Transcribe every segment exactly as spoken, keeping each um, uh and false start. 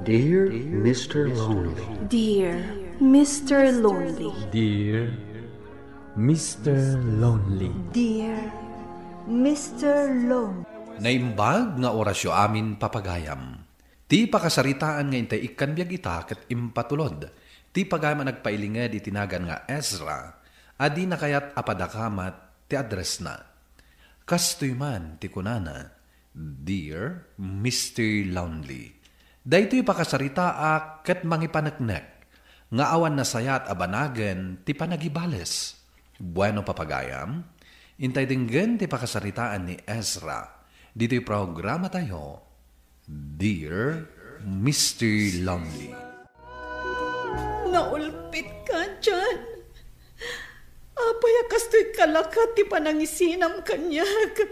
Dear Mister Lonely. Dear Mister Lonely. Dear Mister Lonely. Dear Mister Lonely. Naimbag nga orasyo amin, papagayam. Ti pakasaritaan nga intay ikkan biag ita ket impatulod ti pagayam a nagpailinged iti nagan nga Ezra a di nakayat a padakamat ti addressna. Kastoy man ti kunana, "Dear Mister Lonely, daytoy pakasaritaak ket mangipaneknek nga awan nasayaat a banagen ti panagibales." Bueno, papagayam, intay denggen ti pakasaritaan ni Ezra ditoy programatayo, Dear Mister Lonely. Naulpitka, John. Apay a kastoy kalakat ti panangisinam kaniak?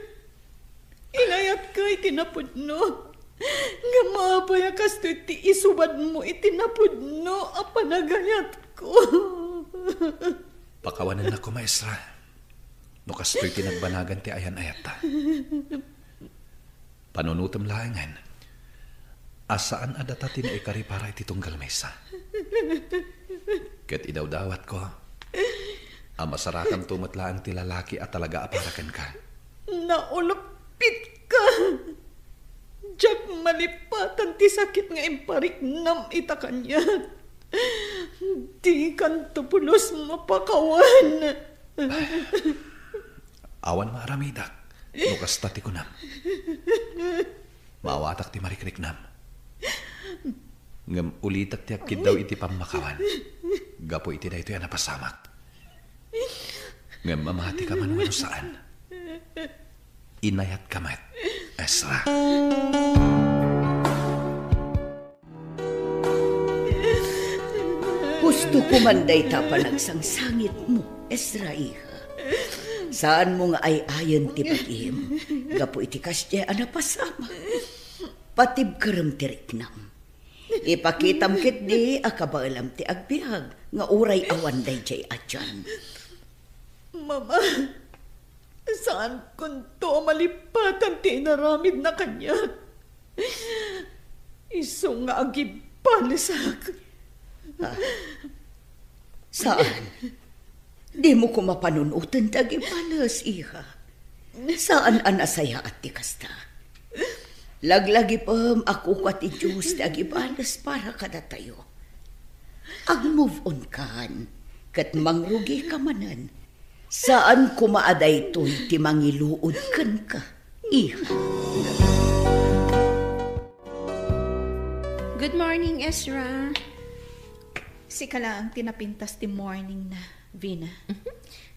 Inayatka iti napudno. Ngem apay a kastoy ti isubadmo iti napudno a panagayatko? Pakawanennak koma, Ezra, no kastoy ti nagbanagan ti ayan-ayatta. Panunotem laengen a saan a data ti naikari para iti tunggal maysa. Ket idawdawatko a masarakanto met laeng ti lalaki a talaga a para kenka. Naulpitka! Diak malipatan ti sakit nga impariknam ita kaniak. Dikanto pulos mapakawan. Awan maaramidak no kasta ti kunam. Maawatak ti marikriknam. Ngem ulitek ti agkiddaw iti pammakawan gapu iti daytoy a napasamak. Ngem mamatika man wenno saan, inayatka met, Ezra. Husto koman dayta panagsangsangitmo, Ezra, iha. Saanmo nga ay-ayen ti bagim gapu iti kasdiay a napasamak. Patibkerem ti riknam. Ipakitam ketdi a kabaelam ti agbiag nga uray awan daydiay a John. Mama, saankonto a malipatan ti inaramidna kaniak. Isu nga agibalesak. Ah, saan? Dimo koma panunoten ti agibales, iha. Saan a nasayaat ti kasta. Laglagipem a kukua ti Dios ti agibales para kadatayo. Ag-move on kan, ket mangrugika manen. Saan koma a daytoy ti mangiluod kenka, iha. Good morning, Ezra. Sika laeng ti napintas ti morning na, Vina.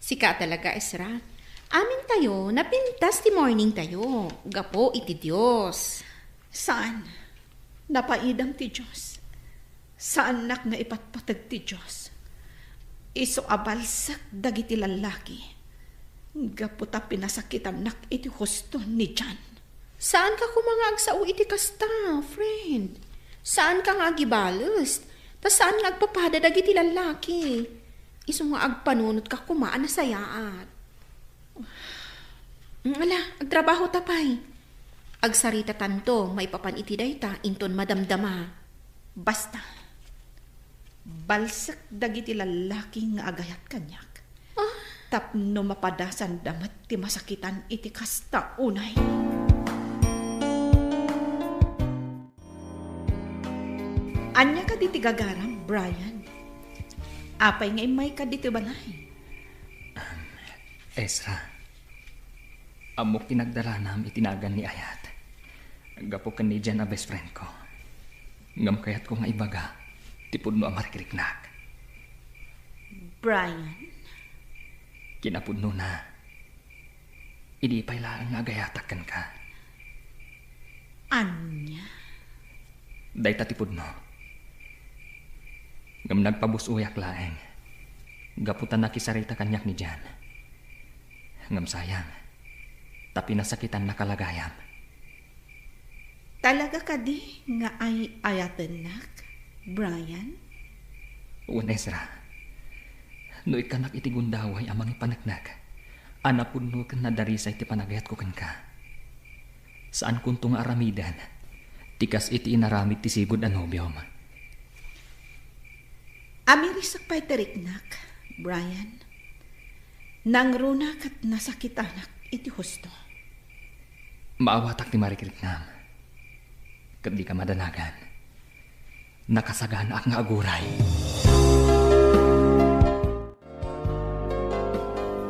Sika talaga, Ezra. Amintayo, napintas ti morning tayo. Gapu iti Dios. Saan? Napaidam ti Dios. Saannak nga ipatpateg ti Dios. Isu a balsek dagiti lallaki. Gapu ta pinasakitannak iti husto ni John. Saanka koma nga agsao iti kasta, friend. Saanka nga agibales, ta saan nga agpapada dagiti lallaki. Isu nga agpanunotka koma a nasayaat. Mm, ala, agtrabaho ta pay. Agsaritatanto maipapan iti dayta inton madamdama. Basta, balsek dagiti lallaki nga agayat kaniak. Ah? Tapno mapadasanda met ti masakitan iti kasta unay. Ania kadi ti gagaram, Brian? Apay nga immayka ditoy balay? Ezra, ammok ti nagdalanam iti nagan ni Ayat gapu ken ni Jen a best friend ko. Ngem kayatko nga ibaga ti pudno a marikriknak. Brian? Kinapudnona, idi pay laeng nga agayatak kenka. Ania? Dayta ti pudno. Ngem nagpabus-oyak laeng gapu ta nakisarita kaniak ni Jan. Ngem sayang, ta pinasakitannak a lagayam. Talaga kadi nga ay-ayatennak, Brian? Wen, Ezra. No ikkanak iti gundaway a mangipaneknek a napudno ken nadarisay ti panagayatko kenka, saankonto nga aramiden Ikas iti inaramid ti sigud a nobiom. Amirisek pay ti riknak, Brian. Nangruna ket nasakitanak iti husto. Maawatak ti marikriknam. Ket dika madanagan. Nakasaganaak nga aguray.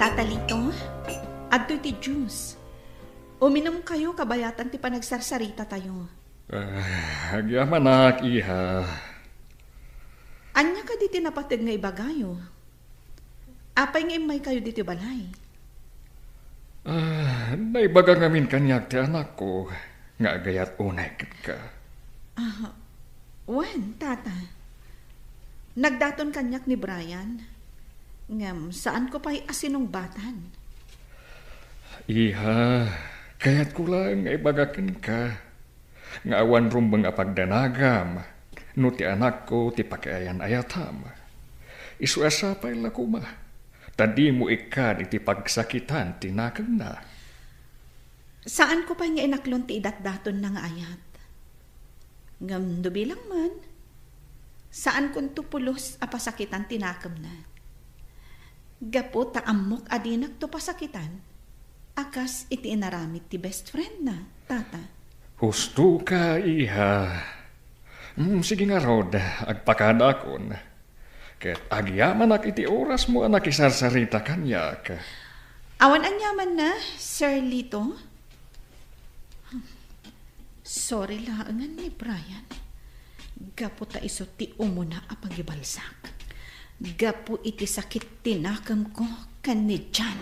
Tata Lito, adtoy ti juice. Uminumkayo kabayatan ti panagsarsarita tayo. Ah, agyamanak, iha. Ania kadi ti napateg nga ibagayo? Apay nga immaykayo ditoy balay? Ah, naibaga ngamin kaniak ti anakko nga agayat unay kenka. Ah, wen, tata. Nagdaton kaniak ni Brian. Ngem saanko pay a sinungbatan. Iha, kayatko laeng nga ibaga kenka nga awan rumbeng a pagdanagam no ti anakko ti pakiayan-ayatam. Isu a sapay la koma, ta dimo ikkad iti pagsakitan ti nakemna. Saanko pay nga inaklon ti idatdatonna nga ayat. Ngem no bilang man, saankonto pulos a pasakitan ti nakemna. Gapu ta ammok a dinakto pasakitan, a kas iti inaramid ti best friendna, tata. Hustoka, iha. Mm, sige ngarud, agpakadaakon. Ket agyamanak iti orasmo a nakisarsarita kaniak. Awan aniamanna, Sir Lito. Sorry laengen ni Brian. Gapu ta isu ti umuna a pagibalsak. Gapu iti sakit ti nakemko ken ni John.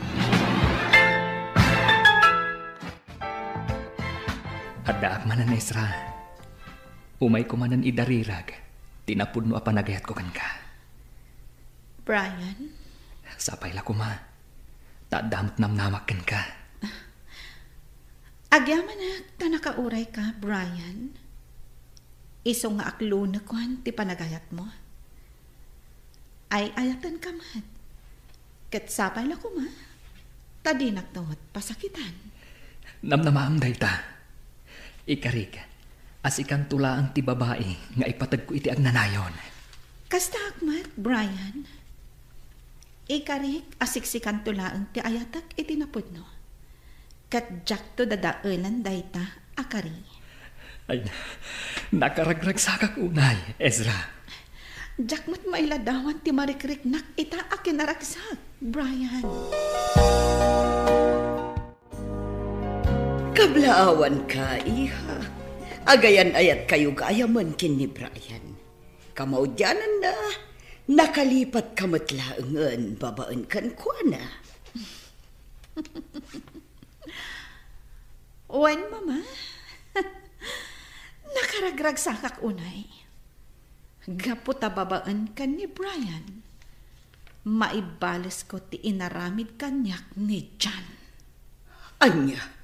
Addaak manen, Ezra. Umayko manen idarirag ti napudno a panagayatko kenka. Brian? Sapay la koma. Ta adda met namnamak kenka. Agyamanak ta nakaurayka, Brian. Isu nga aklonekon ti panagayatmo. Ay-ayatenka met. Ket sapay la koma, ta dinakto met pasakitan. Namnamaam dayta. Ikarik, a sikanto laeng ti babai nga ipategko iti agnanayon. Kastaak met, Brian. Ikarik a siksikanto laeng ti ayatek iti napudno. Ket diakto dadaelen dayta a kari. Ay, nakaragragsakak unay, Ezra. Diak met mailadawan ti marikriknak ita a kinaragsak, Brian. Kablaawanka, iha. Agayan-ayatkayo gayamen ken ni Brian. Kamaudiananna, nakalipatka met laengen babaen kenkuana. Wen, Mama. Nakaragragsakak unay. Gapu ta babaen ken ni Brian, maibalesko ti inaramid kaniak ni John. Ania?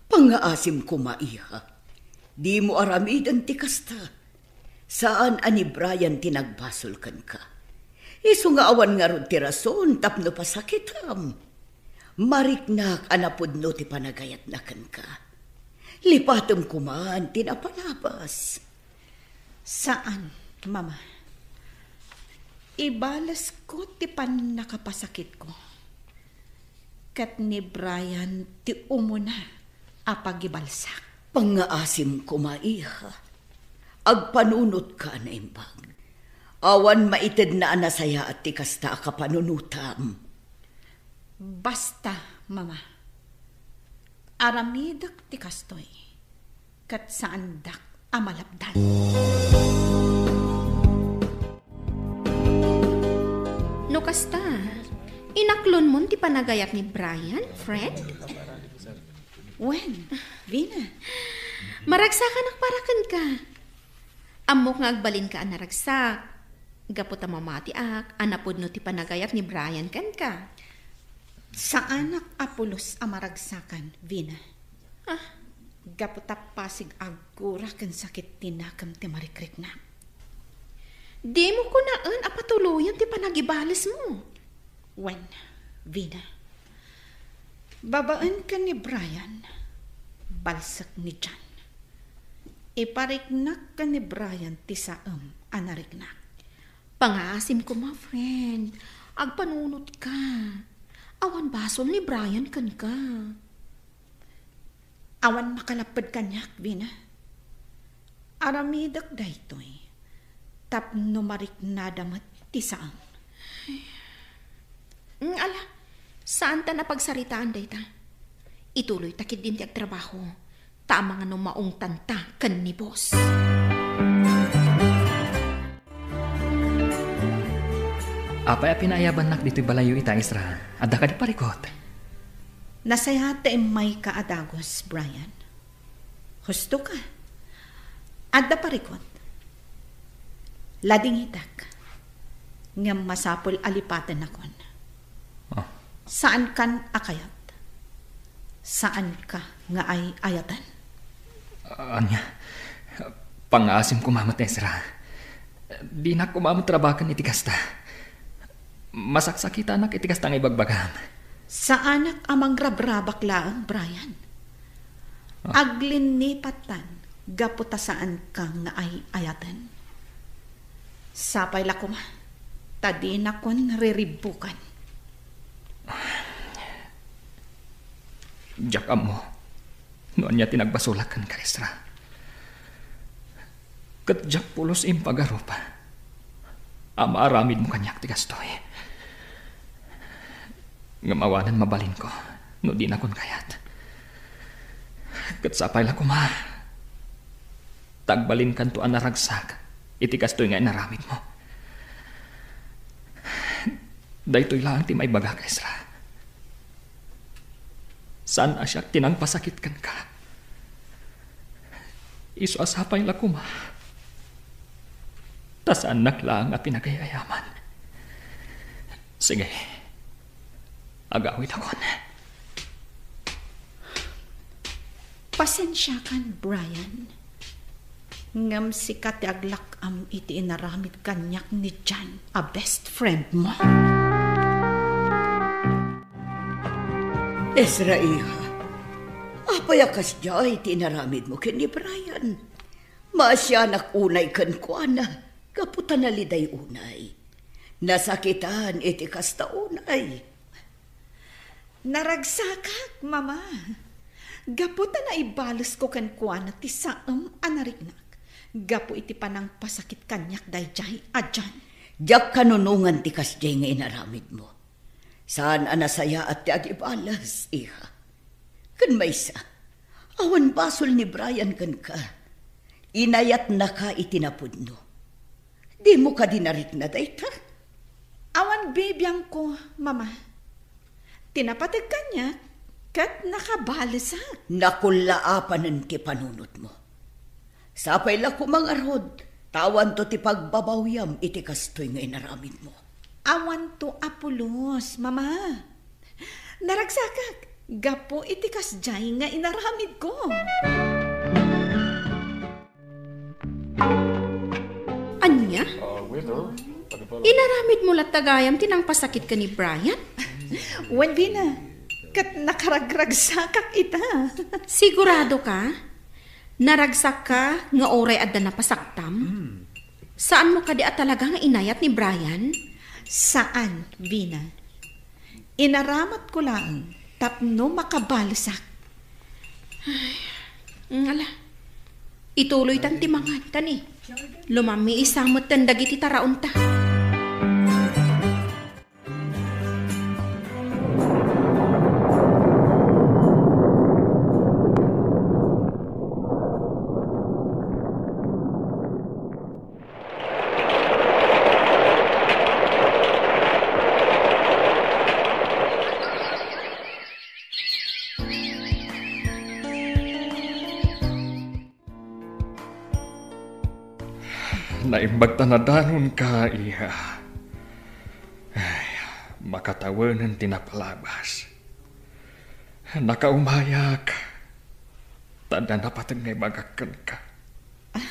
Pangngaasim koma, iha. Dimo aramiden ti kasta. Saan a ni Brian ti nagbasol kenka. Isu nga awan ngarud ti rason tapno pasakitam. Mariknak a napudno ti panagayatna kenka. Lipatem koman ti napalabas. Saan, Mama. Ibalesko ti pannakapasakitko. Ket ni Brian ti umuna a pagibalsak. Pangngaasim koma, iha. Agpanunotka a naimbag. Awan maitedna a nasayaat ti kasta a kapanunotam. Basta, Mama. Aramidek ti kastoy, ket saandak a malapdan. No kasta, inaklonmon ti panagayat ni Brian, friend? Wen, Vina. Maragsakanak para kenka. Ammok nga agbalinka a naragsak. Gapu ta mamatiak a napudno ti panagayat ni Brian kenka. Saanak a pulos a maragsakan, Vina. Ah. Gapu ta pasig aggura ken sakit ti nakem ti marikriknak. Dimo kunaen a patuloyen ti panagibalesmo. Wen, Vina. Babaen ken ni Brian, balsek ni John. Ipariknak ken ni Brian ti saem a nariknak. Pangaasim koma, friend. Agpanunotka. Awan basol ni Brian kenka. Awan makalapped kaniak, Vina. Aramidek daytoy tapno mariknada met ti saem. Mm, ala, saan ta napagsaritaan dayta. Ituloy ta ketdin ti agtrabaho, ta amangan no maungtanta ken ni boss. Apay a pinaayabannak ditoy balayyo ita, Ezra? Adda kadi parikut? Nasayaat ta immayka a dagus, Brian. Husto ka. Adda parikut. Ladingitak. Ngem masapul a lipatennakon. Ah. Saankan a kayat. Saanka nga ay-ayaten. Ania, pangaasim koma met, Ezra. Dinak koma met rabaken iti kasta. Masaksakitanak iti kasta nga ibagbagam. Saanak a mangrabrabak laeng, Brian. Ah. Aglinnipattan gapu ta saanka nga ay-ayaten. Sapay la koma, ta dinakon riribbukan. Diak ammo no ania ti nagbasolak kenka, Ezra. Ket diak pulos impagarup a maaramidmo kaniak ti kastoy. Ngem awanen mabalinko no dinakon kayat. Ket sapay la koma, ta agbalinkanto a naragsak iti kastoy nga inaramidmo. Daytoy laeng ti maibagak, Ezra. Saan a siak ti nangpasakit kenka. Isu a sapay la koma, ta saannak laeng a pinagay-ayaman. Sige, agawidakon. Pasensiakan, Brian. Ngem sika ti aglak-am iti inaramid kaniak ni John a best friend mo. Ezra, iha, apay a kasdiay ti inaramidmo ken ni Brian? Maasianak unay kenkuana gapu ta naliday unay. Nasakitan iti kasta unay. Naragsakak, Mama. Gapu ta naibalesko kenkuana ti saem a nariknak gapu iti panangpasakit kaniak daydiay a John. Diak kanunongan ti kasdiay nga inaramidmo. Saan a nasayaat ti agibales, iha. Ken maysa, awan basol ni Brian kenka. Inayatnaka iti napudno. Dimo kadi narikna dayta? Awan bibiangko, Mama. Ti napateg kaniak, ket nakabalesak. Nakullaapanen ti panunotmo. Sapay la koma ngarud, ta awanto ti pagbabawyam iti kastoy nga inaramidmo. Awanto a pulos, Mama. Naragsakak gapu iti kasdiay nga inaramidko. Ania? Inaramidmo latta gayam ti nangpasakit ken ni Brian? Wen, Vina, ket nakaragragsakak ita. Sigurado ka? Naragsakka nga uray adda napasaktam? Saanmo kadi a talaga nga inayat ni Brian? Saan, Vina. Inaramatko laeng tapno makabalesak. Ay, ngala. Ituloytan ti mangan, tani. Lumammiisa metten dagiti taraonta. Naimbag ta nadanonka, iha. Ay, makatawenen ti napalabas. Nakaumayak, ta adda napateg nga ibagak kenka. Ah,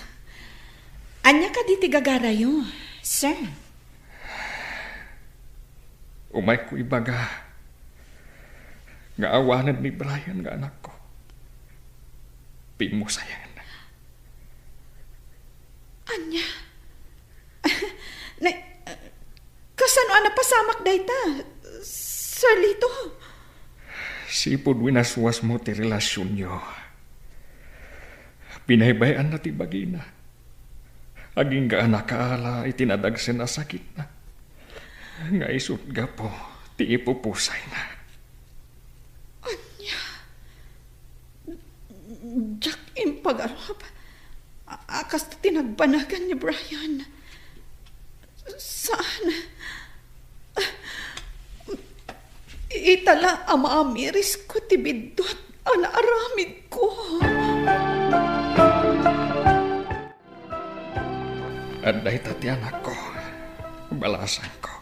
ania kadi ti gagarayo, sir? Umayko ibaga nga awanen ni Brian nga anakko. Pimmusayen. Ne, kasano a napasamak dayta, Sir Lito? Sipud winaswasmo ti relasionyo, binaybay-anna ti bagina. Agingga a nakaala iti nadagsen a sakitna, nga isut' gapu ti ipupusayna. Ania? Diak impagarup a, a kasto ti nagbanagan ni Brian. Saan? Ita la a maamirisko ti biddut a naaramidko. Adda ita ti anakko, balasangko.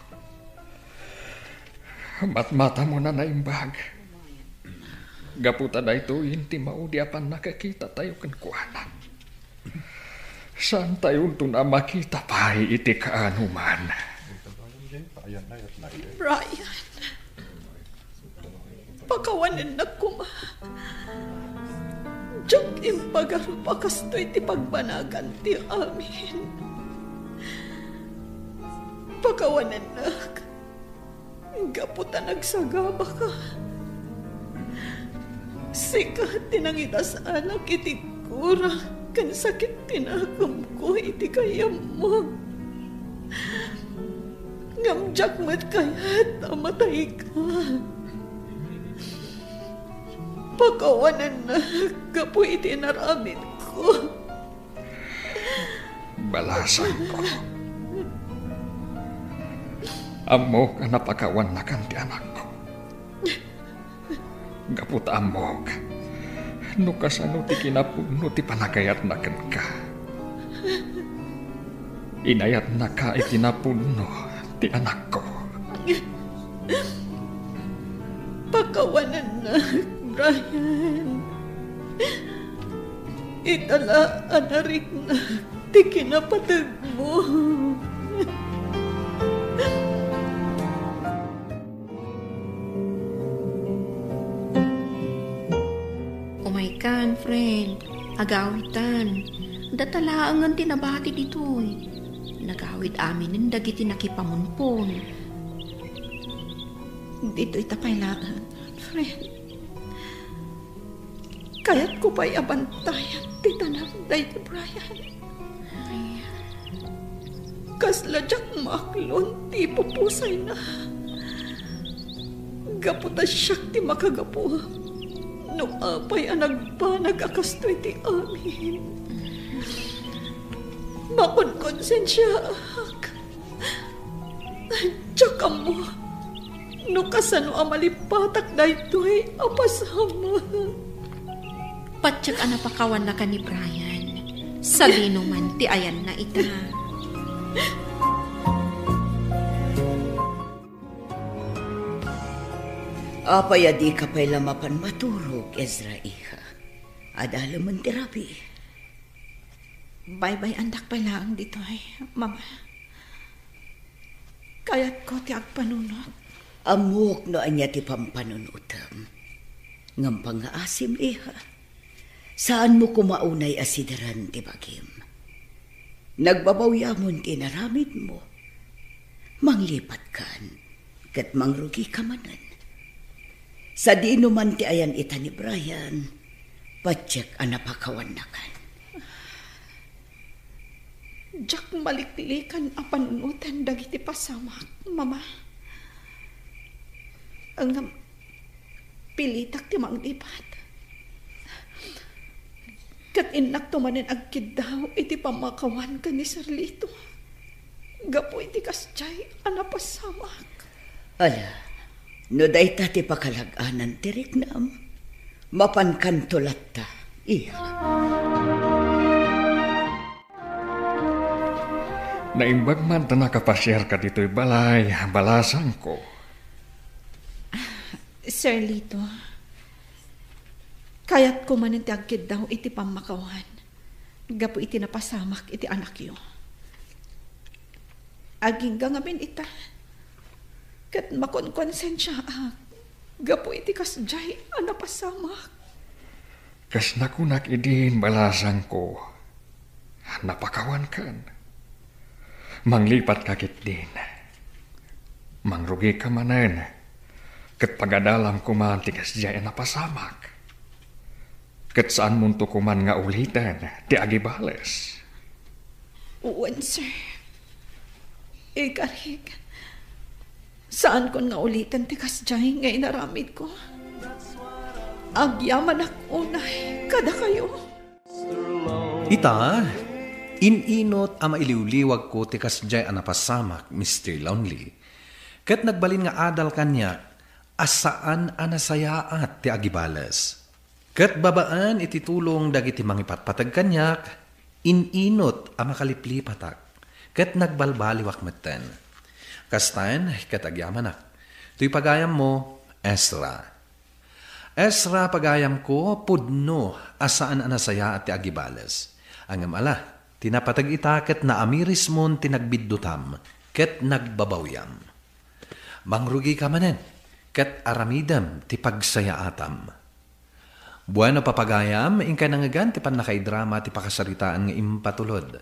Matmatamon a naimbag. Gapu ta daytoyen ti maudi a pannakakitatayo kenkuana. Saantayonton a makita pay iti kaanoman. Brian, pakawanennak koma. Diak impagarup a kastoy ti pagbanagan ti amin. Pakawanennak. Gapu ta nagsagabaka. Sika ti nangidas-anak iti gura ken sakit ti nakemko iti gayyemmo. Ngem diak met kayat a matayka. Pakawanennak gapu iti inaramidko. Balasangko. Ammok a napakawannakan ti anakko. Gapu ta ammok no kasano ti kinapudno ti panagayatna kenka. Inayatnaka iti napudno ti anakko. Pakawanennak, Brian. Ita la a nariknak ti kinapategmo. Umaykan, friend. Agawitan. Data laengen ti nabati ditoy. Nagawid aminen dagiti nakipamunpon. Ditoy ta pay laeng, friend. Kayatko pay a bantayan ti tanem daydi Brian. Kasla diak maaklon ti ipupusayna. Gapu ta siak ti makagapu. No apay a nagbanag a kastoy ti amin. Makonkonsensiaak. Diak ammo no kasano a malipatak daytoy a pasamak. Patiek a napakawannakan ni Brian. Sadino man ti ayanna ita. Apay a dika pay la mapan maturog, Ezra, iha? Adalemen ti rabii. Baybay-andak pay laeng ditoy, Mama. Kayatko ti agpanunot. Ammok no ania ti pampanunotem. Ngem pangngaasim, iha. Saanmo koma unay a sideren ti bagim. Nagbabawiamon ti inaramidmo. Manglipatkan. Ket mangrugika manen. Sadino man ti ayan ita ni Brian, patiek a napakawannakan. Diak maliklikan a panunoten dagiti pasamak, Mama. Ngem pilitak ti manglipat. Ket innakto manen agkiddaw iti pammakawan ken ni Sir Lito gapu iti kasdiay a napasamak. Ala, no dayta ti pakalag-anan ti riknam, mapankanto latta, iha. Naimbag man ta nakapasiarka ditoy balay, balasangko. Sir Lito, kayatko manen ti agkiddaw iti pammakawan gapu iti napasamak iti anakyo. Agingga ngamin ita, ket makonkonsensiaak gapu iti kasdiay a napasamak. Kas nakunak idin, balasangko, napakawankan. Manglipatka ketdin. Mangrugika manen, ket pagadalam koma ti kasdiay a napasamak. Ket saanmonto koman nga uliten ti agibales. Wen, sir. Igarik. Saankon nga uliten ti kasdiay nga inaramidko. Agyamanak unay kadakayo. Ita, in-inot a mailiwliwagko ti kasdiay a napasamak, Mister Lonely, ket nagbalin nga adal kaniak a saan a nasayaat ti agibales. Ket babaen iti tulong dagiti mangipatpateg kaniak, in-inot a makaliplipatak, ket nagbalbaliwak metten. Kastan, ket agyamanak. Toy pagayammo, Ezra. Ezra, pagayamko, pudno a saan a nasayaat ti agibales. Ngem ala, ti napateg ita ket naamirismon ti nagbiddutam ket nagbabawiam. Mangrugika manen, ket aramidem ti pagsayaatam. Bueno, papagayam, inkay nangngegan ti pannakaidrama ti pakasaritaan nga impatulod.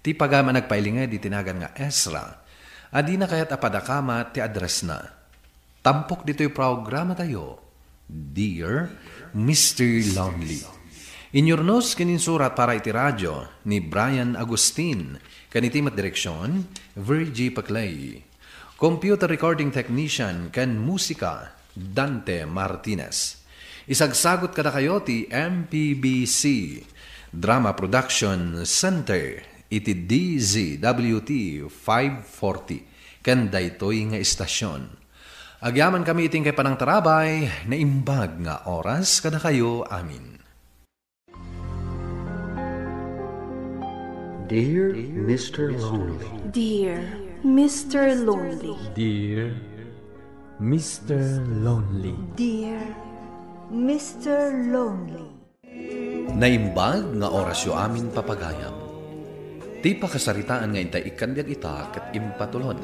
Ti pagayam a nagpailinged iti nagan nga Ezra, a dina kayat a padakama ti addressna. Tampok ditoy programatayo, Dear Mister Lonely. Inyurnos ken insurat para iti radio ni Brian Agustin, ken iti met direksion, Virgie Paclay. Computer recording technician ken musika, Dante Martinez. Isagsagut kadakayo ti M P B C Drama Production Center iti D Z W T five forty ken daytoy nga istasion. Agyamankami iti inkay panangtarabay, naimbag nga oras kadakayo amin. Dear Mister Lonely. Dear Mister Lonely. Dear Mister Lonely. Dear Mister Lonely. Naimbag nga orasyo amin, papagayam. Ti pakasaritaan nga intay ikkandiag ita ket impatulod.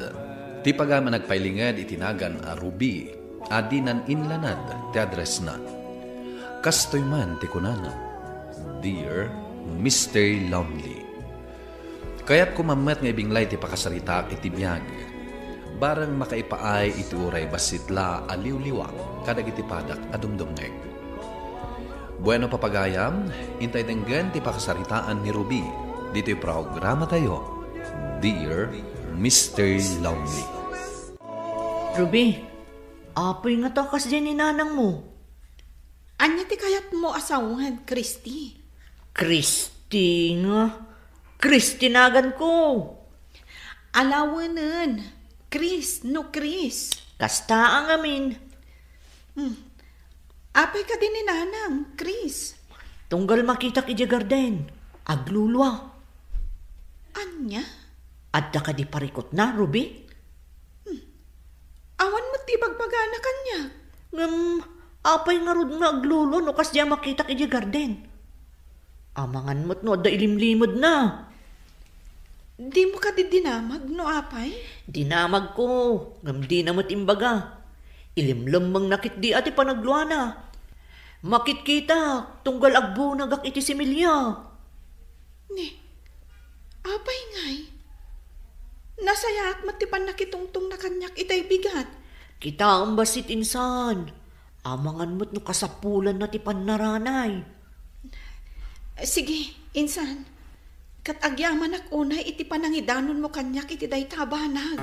Ti pagayam a nagpailinged iti nagan a Ruby a dinan inlanad ti addressna. Kastoy man ti kunana, Dear Mister Lonely. Kayatko man met nga ibinglay ti pakasaritaak iti biag. Bareng makaipaay iti uray bassit la a liwliwak kadagiti padak a dumdumngeg. Bueno, papagayam, intay denggen ti pakasaritaan ni Ruby ditoy programatayo, Dear Mister Lonely. Ruby, apoy nga ta kasdiay ni nanangmo? Ania ti kayatmo a sawen, Christy? Christy nga? Christy naganko. Alawenen. Chris, no Chris. Kasta a ngamin. Hmm. Apay kadi ni nanang, Chris? Tunggal makitak idiay garden. Aglulua. Ania? Adda kadi parikutna, Ruby? Hmm. Awan met ti ibagbagana kaniak. Ngem, apay ngarud nga aglulua no kasdiay a makitak idiay garden? Amangan met no adda ilimlimedna. Dimo kadi dinamag no apay? Dinamagko, ngem dina met imbaga. Ilimlemmengna ketdi a ti panagluana. Makitkita, tunggal agbunagak iti similya. Ni, apay ngay? Nasayaat met ti pannakitungtongna kaniak itay bigat. Kitaem bassit insan. Amangan met no kasapulanna ti pannaranay. Sige, insan. Ket agyamanak unay iti panangidanonmo kaniak iti dayta a banag.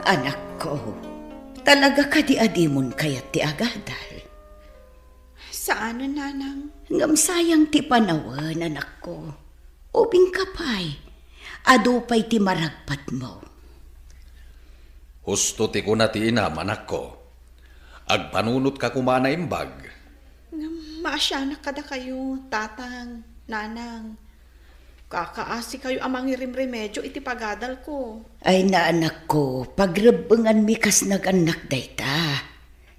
Anakko, talaga kadi a dimon kayat ti agadal? Saanen, nanang. Ngem sayang ti panawen, anakko. Ubingka pay. Adu pay ti maragpatmo. Husto ti kuna ti inam, anakko. Agpanunotka koma a naimbag. Ngem maasianak kadakayo, tatang, nanang. Kakaasikayo a mangirimremedio iti pagadalko. Ay, anakko, pagrebbenganmi kas nagannak dayta.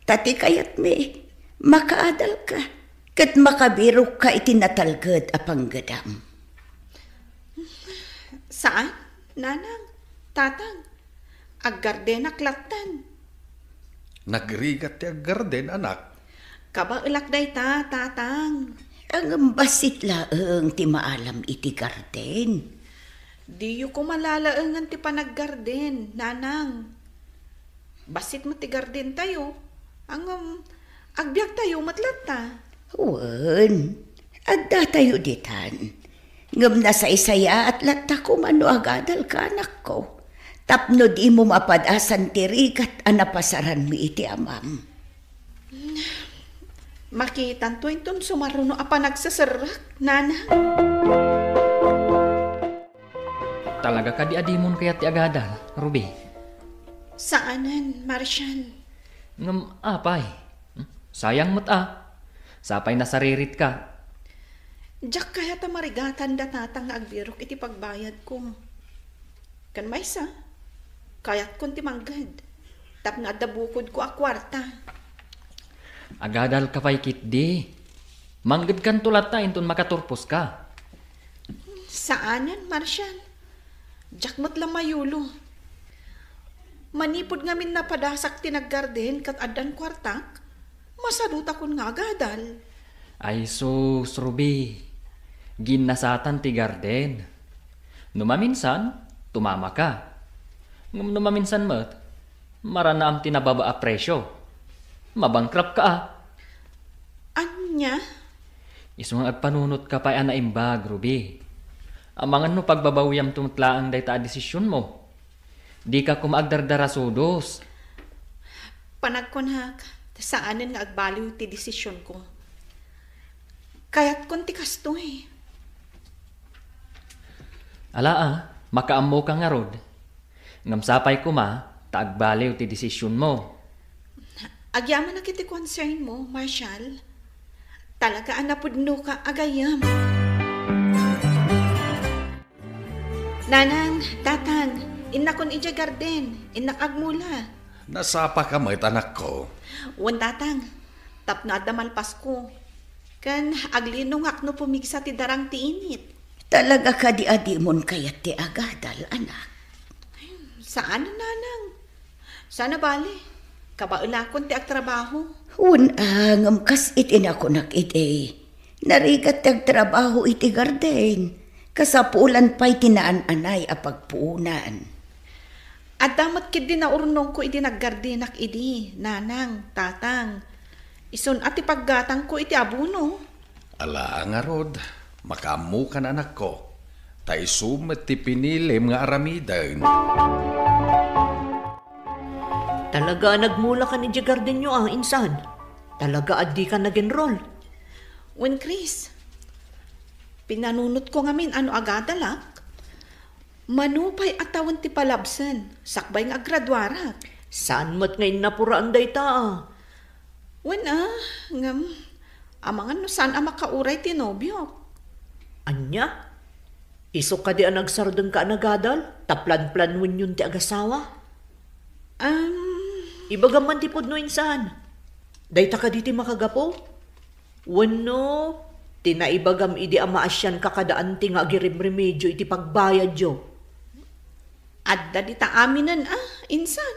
Ta ti kayatmi, makaadalka, ket makabirokka iti natalged a panggedam. Saan, nanang, tatang, aggardenak lattan. Nagrigat ti aggarden, anak. Kabaelak dayta, tatang. Ngem bassit laeng ti maalam iti garden. Diyo koma lalaengen ti panaggarden, nanang. Bassit met ti gardentayo. Ngem, agbiagtayo met latta. Wen, addatayo ditan. Ngem nasaysayaat latta koma no agadalka, anakko. Tapno dimo mapadasan ti rigat a napasaranmi iti amam. Makitanto inton sumaruno a panagseserrek, nanang. Talaga kadi a dimon kayat ti agadal, Ruby? Saanen, Marshall. Ngem apay? Hmm? Sayang met a. Sapay nasaririt ka. Diak kayat a marigatan da tatang nga agbirok iti pagbayadko. Ken maysa, kayatkon ti mangged tapno adda bukodko a kuarta. Agadalka pay ketdi. Manggedkanto latta inton makaturposka. Saanen, Marshall. Diak met la mayulo. Manipud ngamin napadasak ti naggarden ket addan kuartak, masadutakon nga agadal. Ay sus, Ruby. Ginnasatan ti garden. No maminsan, tumamaka. Ngem no maminsan met, maranaam ti nababa a presio. Mabankrupt ka a. Ania? Isu nga agpanunotka pay a naimbag, Ruby. Amangan no pagbabawiamto met laeng dayta a desisionmo. Dika koma agdardarasudos. Panagkunak, ta saanen nga agbaliw ti desisionko. Kayatkon ti kastoy. Ala a, makaammoka ngarud. Ngem sapay koma ta agbaliw ti desisionmo. Agyamanak iti concernmo, Marshall. Talaga a napudnoka a gayyem. Nanang, tatang, innakon idiay garden, innak agmula. Nasapaka met, anakko? Wen, tatang, tapno adda malpasko. Ken aglinongak no pumigsa ti darang ti init. Talaga kadi a dimon kayat ti agadal, anak? Saan, nanang. Sana bale, kabaelakon ti agtrabaho. Wen a, ngem kas iti nakunak idi, narigat ti agtrabaho iti garden. Kasapulan pay ti naan-anay a pagpuonan. Adda met ketdi naurnongko idi naggardenak idi, nanang, tatang. Isun a ti paggatangko iti abono. Ala ngarud, makaammokan, anakko, ta isu met ti pinilim nga aramiden. Talaga a nagmulakan idiay gardenyo a, insan? Talaga a dika nag-enroll? Wen, Chris, pinanunotko ngamin a no agadalak, mano pay a tawen ti palabsen, sakbay nga aggraduarak. Saan met nga innapuraan dayta a? Wen a, ngem, amangan no saan a makauray ti nobiok. Ania? Isu kadi a nagsardengka a nagadal, ta planplanuenyon ti agasawa? Am. Ibagam man ti pudno insan. Dayta kadi ti makagapu? Wenno, ti naibagam idi a maasianka kada anti nga agiremremedio iti pagbayadyo? Adda dita aminen a, insan.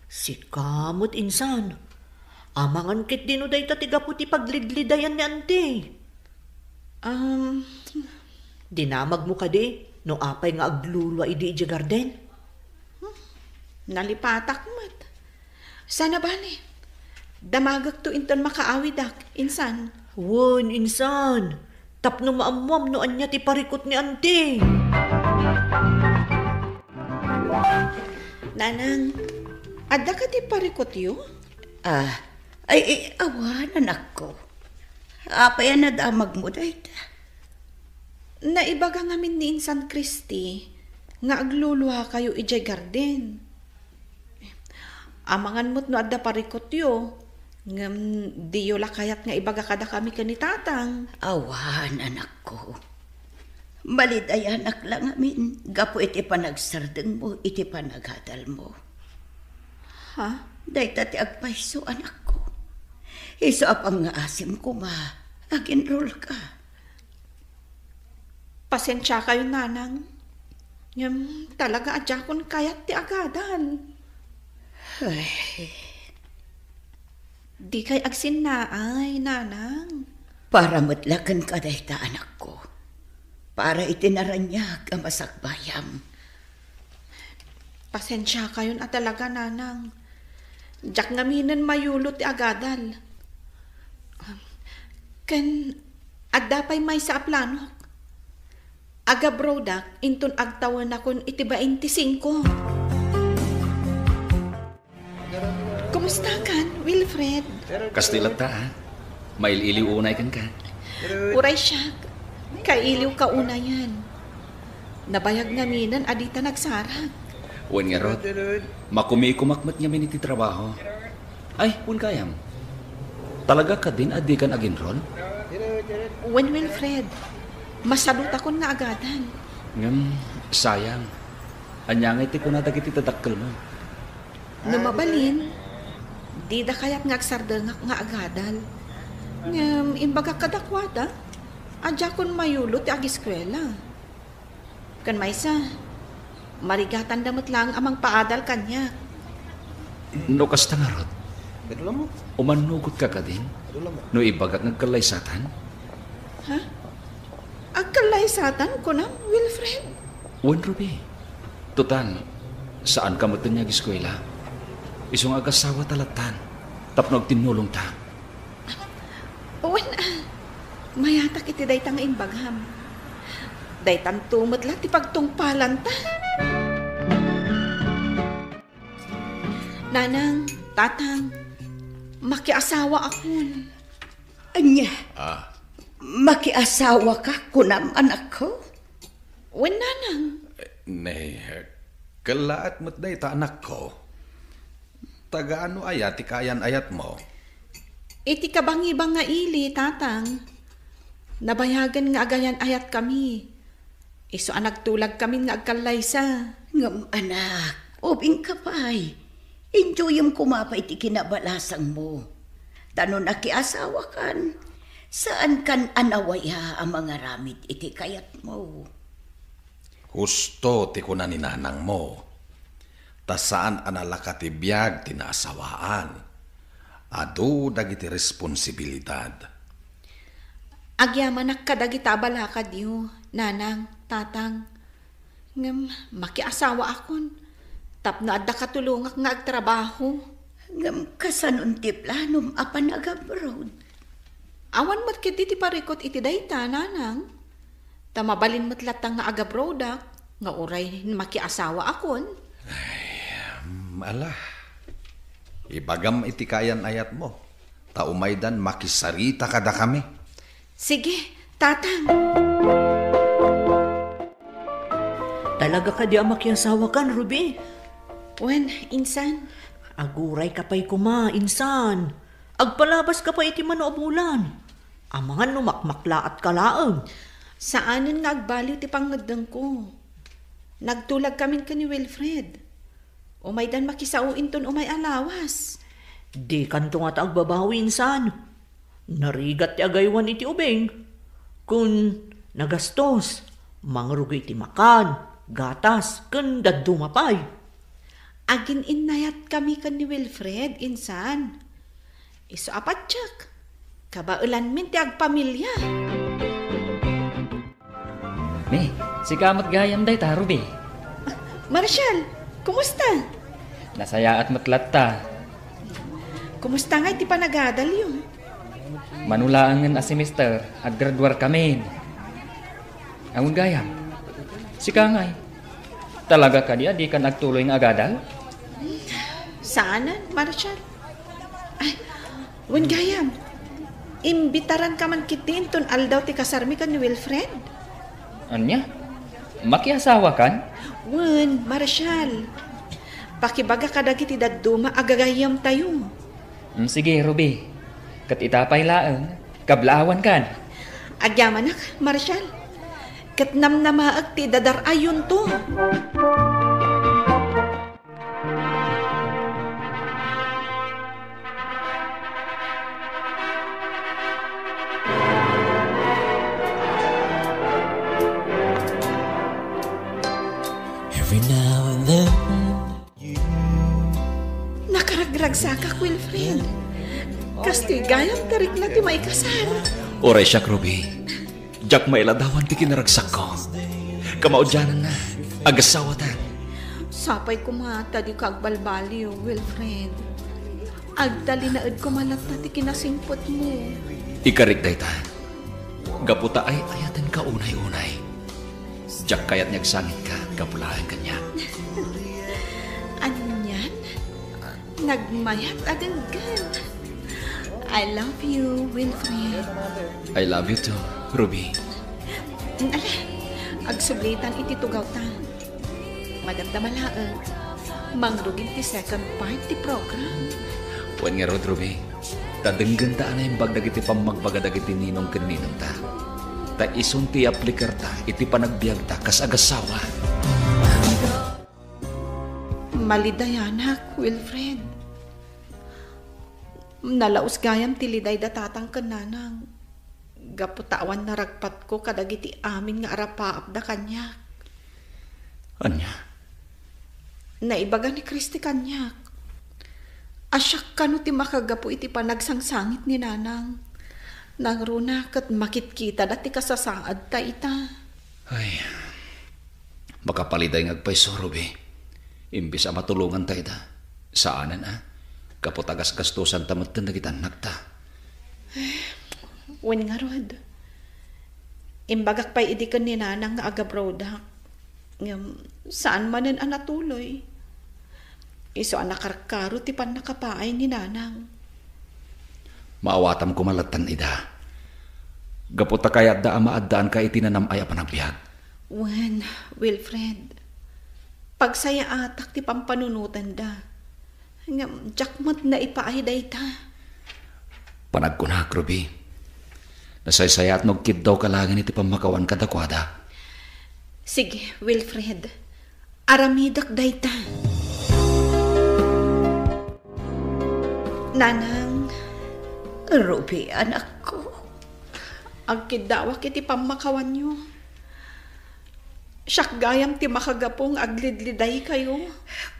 Sika met insan. Amangan ketdi no dayta ti gapu ti paglidlidayan ni anti. Um, Dinamagmo kadi no apay nga aglulua idi idiay garden? Hmm, nalipatak met. Sana bale, damagekto inton makaawidak, insan. Wen, insan. Tapno maammuam no ania ti parikut ni anti. Nanang, adda kadi parikutyo? Ah, ay, ay, awan, anakko. Apay a nadamagmo dayta? Naibaga ngamin ni Insan Christy nga agluluakayo idiay garden. Amangan met no adda parikutyo, ngem diyo la kayat nga ibaga kadakami ken ni Tatang? Awan, anakko. Malidayanak la ngamin gapu iti panagsardengmo iti panagadalmo. Ha? Dayta ti agpayso, anakko. Isu a pangngaasim koma, agenrolka. Pasensiakayo, nanang. Ngem talaga a diakon kayat ti agadal. Ay. Dikay agsinnaay, nanang. Para met la kenka dayta, anakko. Para iti naraniag a masakbayam. Pasensiakayon a talaga, nanang. Diak ngaminen mayulo ti agadal. Ken adda pay maysa a planok. Agabrodak inton agtawenakon iti bainti singko. Kumustakan, Wilfred? Kastoy latta, a. Mail-iliw unay kenka. Uray siak, kailiwka unayen. Nabayag ngaminen a dita nagsarag. Wen ngarud, makumikumak met ngamin iti trabaho. Ay, wen gayam. Talaga kadin a dikan aginrol? Wen, Wilfred. Masalutakon nga agadal. Ngem, sayang. Ania ngay ti kuna dagiti dadakkelmo? No mabalin, dida kayat nga agsardengak nga agadal. Ngem imbagak kadakuada a diakon mayulo ti agiskuela. Ken maysa, marigatanda met laeng a mangpaadal kaniak. No kasta ngarud, umannugotka kadin no ibagak nga agkallaysatan? Ha? Agkallaysatan, kunam, Wilfred? Wen, Ruby. Total, saanka met nga agiskuela. Isu nga agasawata lattan, tapno agtinnulongta. Wen, a, mayatak iti dayta nga imbagam. Daytanto met la ti pagtungpalanta. Nanang, tatang, makiasawaakon. Ania? Ah. Makiasawaka, kunam, anakko? Wen, nanang. Ne, kellaat met dayta, anakko. Tagaano aya ti kaayan-ayatmo? Iti kabangibang nga ili, tatang. Nabayagen nga agayan-ayatkami. Isu a nagtulagkamin nga agkallaysa. Ngem, anak, ubingka pay. Injuyem koma pay ti kinabalasangmo. Ta no nakiasawakan, saankan a nawaya a mangaramid iti kayatmo. Husto ti kuna ni nanangmo. Ta saan a nalaka ti biag ti naasawaan. Adu dagiti responsibilidad. Agyamanak kadagita a balakadyo, nanang, tatang. Ngem makiasawaakon tapno adda katulongak nga agtrabaho. Ngem kasanon ti planom a panagabroad? Awan met ketdi ti parikut iti dayta, nanang. Ta mabalin met latta nga agabroadak nga uray makiasawaakon. Ay, mm, ala. Ibagam iti kaayan-ayatmo, ta umaydan makisarita kadakami. Sige, tatang. Talaga kadi a makiasawakan, Ruby? Wen, insan. Agurayka pay koma, insan. Agpalabaska pay iti mano a bulan. Amangan no makmaklaatka laeng. Saanen nga agbaliw ti pangngeddengko. Nagtulagkamin ken ni Wilfred. Umaydan makisao inton umay a lawas. Dikanto ngata agbabawi, insan. Narigat ti agaywan iti ubing. Kun nagastos, mangrugi iti makan, gatas, ken dadduma pay. Agin-innayatkami ken ni Wilfred, insan. Isu a patiek, kabaelanmin ti agpamilia. Ne, sika met gayam dayta, Ruby. Marshall, kumusta? Nasayaat met latta. Kumusta ngay ti panagadalyo? Mano laengen a semester, aggraduarkamin. Awan gayam, sika ngay, talaga kadi a dikan agtuloy nga agadal? Saanen, Marshall. Ay, wen gayam, imbitaranka man ketdi inton aldaw ti kasarmi ken ni Wilfred. Ania? Makiasawakan? Wen, Marshall. Pakibaga kadagiti dadduma a gagayyemtayo. Mm, sige, Ruby. Ket ita pay laeng, kablaawankan. Agyamanak, Marshall. Ket namnamaek ti idadar-ayonto. Every now and then. Nakaragragsakak, Wilfred. Kastoy gayam ti rikna ti maikasar. Uray siak, Ruby. Diak mailadawan ti kinaragsakko. Kamaudiananna, agasawatan. Sapay koma ta dika agbalbaliw, Wilfred. Agtalinaed koma latta ti kinasingpetmo. Ikarik dayta. Gapu ta ay-ayatenka unay-unay. Diak kayat nga agsangitka gapu laeng kaniak. Anian? Nagmayat a genggen. I love you, Wilfred. I love you too, Ruby. Ala, agsublitan iti tugawta. Madamdama laeng, mangrugin ti second part ti program. Wen ngarud, Ruby, ta denggenta a naimbag dagiti pammagbaga dagiti ninong ken ninangta. Ta isun ti aplikarta iti panagbiagta kas agasawa. Malidayanak, Wilfred. Nalaus gayam ti liday da tatang ken nanang. Gapu ta awan naragpatko kadagiti amin nga arapaapda kaniak. Ania? Naibaga ni Christy kaniak a siak kano ti makagapu iti panagsangsangit ni nanang. Nangruna ket makitkitada ti kasasaadta ita. Ay, makapaliday nga agpayso, Ruby. Imbes a matulonganta ida, saanen a, gapu ta gasgastosanta metten dagiti annakta. Wen ngarud, imbagak pay idi ken ni nanang nga agabroadak. Ngem saan manen a natuloy. Isu a nakarkaro ti pannakapaay ni nanang. Maawatam koma lattan ida. Gapu ta kayatda a maaddaanka iti nanam-ay a panagbiag. Wen, Wilfred, pagsayaatak ti pampanunotanda. Ngem diak met naipaay dayta. Panagkunak, Ruby. Nasaysayaat no agkiddawka laengen iti pammakawan kadakuada. Sige, Wilfred. Aramidek dayta. Nanang. Ruby, anakko. Agkiddawak iti pammakawanyo. Siak gayam ti makagapu nga aglidlidaykayo.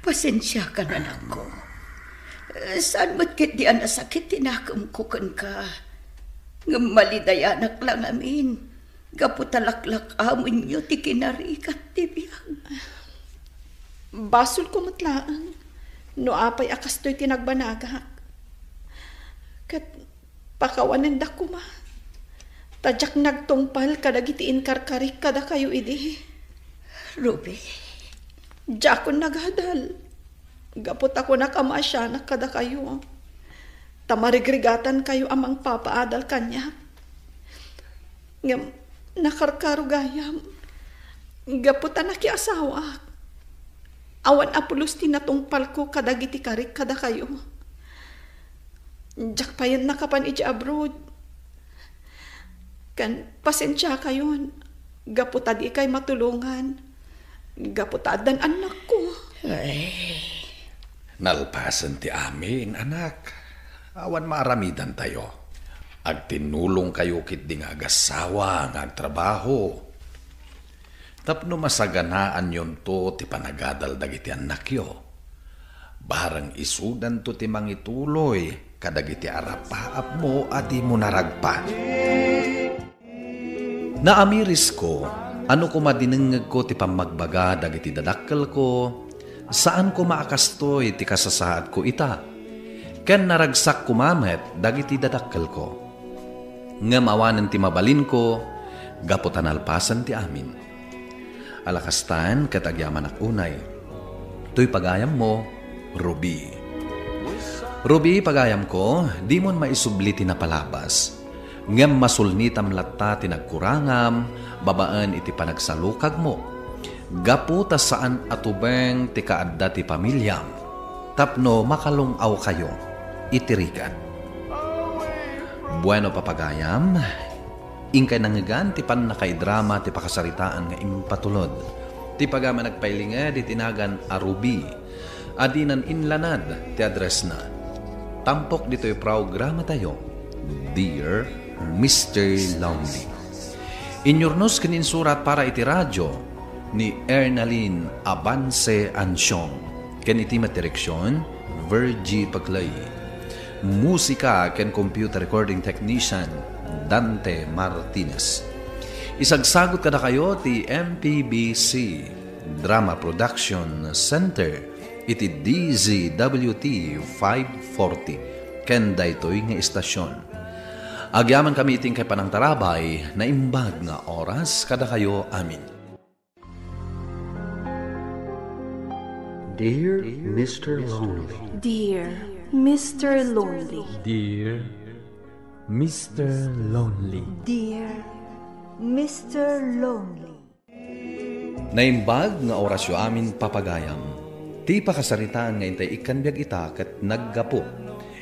Pasensiakan, anakko. Saan met ketdi a nasakit ti nakemko kenka. Ngem malidayanak la ngamin. Gapu ta laklak-amenyo ti kinarigat ti biag. Basolko met laeng no apay a kastoy ti nagbanagak. Ket pakawanendak koma, ta diak nagtungpal kadagiti inkarkarik kadakayo idi. Ruby. Diakon nagadal. Gapu ta kunak a maasianak kadakayo, ta marigrigatankayo a mangpapaadal kaniak. Ngem nakarkaro gayam, gapu ta nakiasawaak. Awan a pulos ti natungpalko kadagiti karik kadakayo. Diak payen nakapan idiay abroad. Ken pasensiakayon, gapu ta dikay matulongan, gapu ta addan annakko. Ay. Nalpasen ti amin, anak. Awan maaramidantayo. Agtinnulongkayo ketdi nga agassawa nga agtrabaho. Tapno masaganaanyonto ti panagadal dagiti annakyo. Barang isudanto ti mangituloy kadagiti arapaapmo a dimo naragpat. Naamirisko, a no koma dinengngegko ti pammagbaga dagiti dadakkelko, saan koma a kastoy ti kasasaadko ita, ken naragsak koma met dagiti dadakkelko. Ngem awanen ti mabalinko, gapu ta nalpasen ti amin. Ala kastan ket agyamanak unay. Toy pagayammo, Ruby. Ruby, pagayamko, dimon maisubli ti napalabas. Ngem masulnitam latta ti nagkurangam babaen iti panagsalukagmo, gapu ta saan a tubeng ti kaadda ti pamiliam, tapno makalung-awkayo iti rigat. Bueno, papagayam, inkay nangngegan ti pannakaidrama ti pakasaritaan nga impatulod. Ti pagayam a nagpailinged iti nagan a Ruby, a dinan inlanad ti addressna. Tampok ditoy programatayo, Dear Mister Lonely. Inyurnos ken insurat para iti radio ni Ernalyn Avance Ansiong, ken iti met direksion, Virgie Paclay. Musika ken computer recording technician, Dante Martinez. Isagsagut kadakayo ti M P B C Drama Production Center iti D Z W T five forty ken daytoy nga istasyon. Agyamankami iti inkay panangtarabay, naimbag nga oras kadakayo amin. Dear Mister Lonely. Dear Mister Lonely. Dear Mister Lonely. Dear Mister Lonely. Naimbag nga orasyo amin, papagayam. Ti pakasaritaan nga intay ikkan biag ita ket naggapu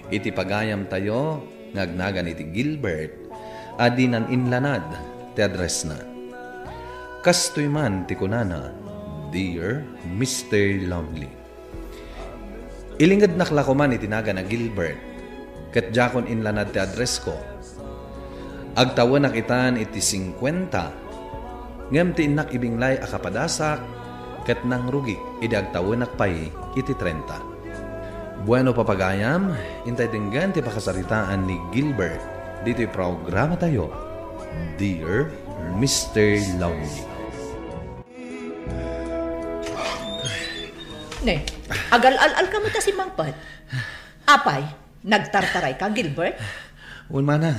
iti pagayamtayo nga agnagan iti Gilbert a dinan inlanad ti addressna. Kastoy man ti kunana, "Dear Mister Lonely." Ilingednak la koman iti nagan a Gilbert, ket diakon inlanad ti addressko. Agtawenak itan iti singkuenta, ngem ti innak ibinglay a kapadasak ket nangrugik idi agtawenak pay iti trenta. Bueno, papagayam, intay denggen ti pakasaritaan ni Gilbert ditoy programatayo, Dear Mister Lonely. Ne, agal-al-al ka met a simmangpet. Apay, nagtartarayka, Gilbert? Wen, manang.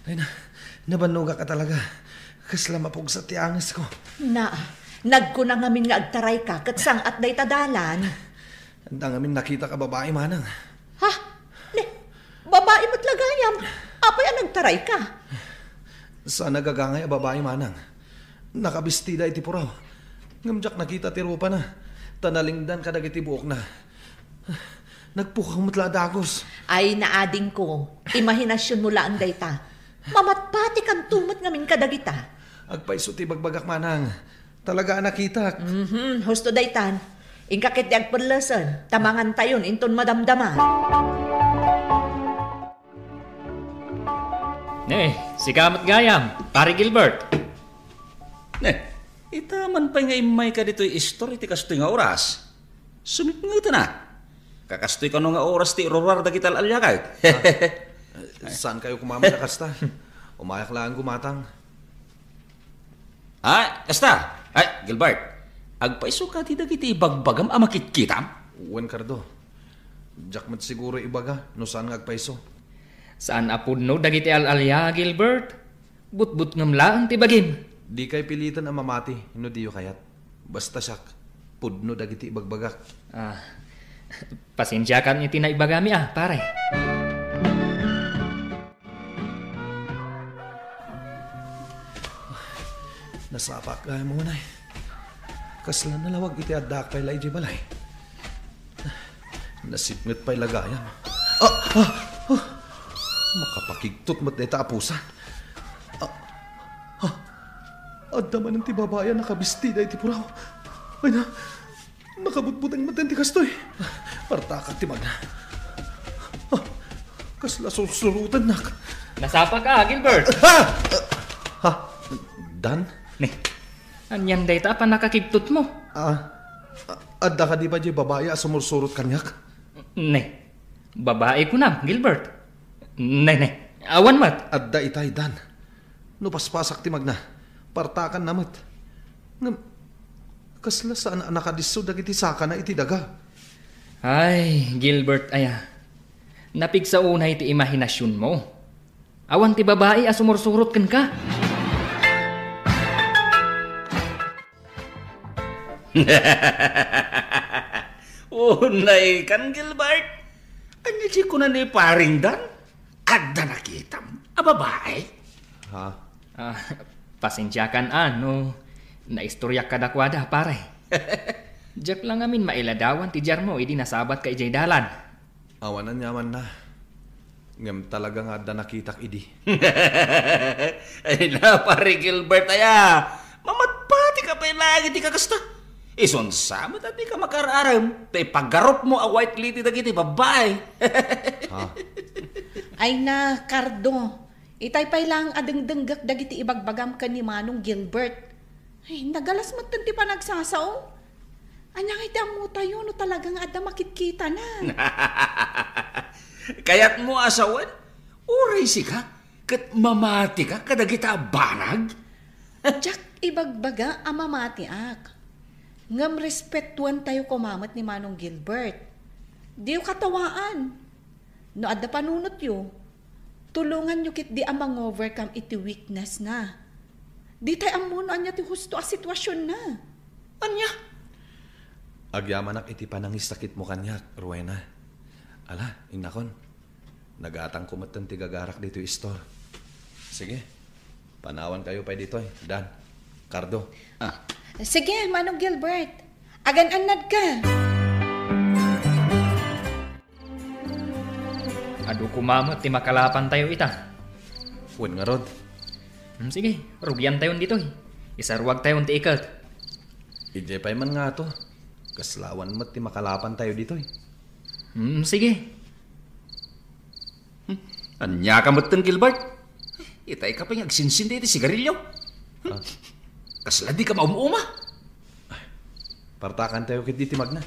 Ay na, nabannogak a talaga. Kasla mapugsat ti angesko. Na, nagkuna ngamin nga agtarayka ket sang-at dayta dalan. Adda ngamin nakitak a babai, manang. Ha? Ne, babai met la gayam. Apay a nagtarayka? Saan a gagangay a babai, manang. Nakabistida iti puraw. Ngem diak nakita ti rupana, ta nalingdan kadagiti buokna. Nagpukaw met la a dagus. Ay, naadingko, imahinasionmo laeng dayta. Mamatpatikanto met ngamin kadagita. Agpayso ti bagbagak, manang. Talaga a nakitak. Mhm, husto daytan. Inka ketdi agperlesen, ta mangantayon inton madamdama. Ne, sika met gayam, Pare Gilbert. Ne, ita man pay nga immayka ditoy istor iti kastoy nga oras. Sumipngetan a. Kakastoy kano nga oras ti iruruar dagiti al-aliakay. Ah, saankayo koma met a kasta? Umayak laeng gumatang. Ah, kasta. Ay, Gilbert, agpayso ka ti dagiti ibagbagam a makitkitam? Wen, Cardo. Diak met siguro ibaga no saan nga agpayso. Saan a pudno dagiti al-alia, Gilbert. Butbutngem laeng ti bagim. Dikay piliten a mamati no diyo kayat. Basta siak, pudno dagiti ibagbagak. Ah, pasensiakan iti naibagami, ah, pare. Nasapak gayam unay. Kasla nalawag iti addaak pay la idiay balay. Nasipnget pay la gayam. Ah! Ah! Ah! Makapakigtot met dayta a pusa. Ah! Ah! Adda manen ti babai a nakabistida iti puraw. Ay na, nakabutbuteng met ti kastoy. Partakan ti magna. Ah! Kasla sursurotennak. Nasapak a, Gilbert. Ah! Ah! Dan? Ne, anian dayta a pannakakigtotmo? Ah, a-, adda kadi pay diay babai a sumursurot kaniak? Ne, babai kunam, Gilbert? Ne, ne, awan met. Adda itay, Dan. No paspasak ti magna, partakanna met. Ngem, kasla saan a nakadisso dagiti sakana iti daga? Ay, Gilbert aya. Napigsa unay ti imahinasionmo. Awan ti babai a sumursurot kenka. Unay kan, Gilbert. Ania ti kuna ni Paring Dan? Adda nakitam a babai? Ha? Ah, pasensiakan a no naistoriak kadakuada, pare. Diak la ngamin mailadawan ti diarmo idi nasabatka idiay dalan. Awan aniamanna. Ngem talaga nga adda nakitak idi. Ay na, Pare Gilbert aya. Mamatpatika pay laeng iti kakasta. Isunsa met a dika makaar-arem ta ipagarupmo a white lady dagiti babbai. Ha? Ay na, Cardo. Itay pay laeng a dengdenggek dagiti ibagbagam ken ni Manong Gilbert. Ay, nagalas metten ti panagsasao. Ania ngay ti ammotayo no talaga nga adda makitkitana? Kayatmo a sawen? Uray sika, Ket mamatika kadagita a banag? Diak ibagbaga a mamatiak. Ngem respetuentayo koma met ni Manong Gilbert. Diyo katawaan. No adda panunotyo, tulonganyo ketdi a mangovercome iti weakness na. Ditay ammo no ania ti husto a sitwasionna. Ania? Agyamanak iti panangisakitmo kaniak, Rowena. Ala, innakon. Nagatangko metten ti gagarak ditoy istor. Sige, panawankayo pay ditoy, Dan, Cardo. Ah. Sige, Manong Gilbert. Agan-annadka. Adu koma met ti makalapantayo ita. Wen ngarud. Hmm, sige, rugiantayon ditoy. Isaruagtayon ti iket. Idiay pay man ngato. Kasla awan met ti makalapantayo ditoy. Hmm, sige. Hmm, ania ka metten, Gilbert? Itay ka pay nga agsinsindi iti sigarilyo. Hmm? Ah. Kasla di ka maum-uma. Partakantayo ketdi ti magna.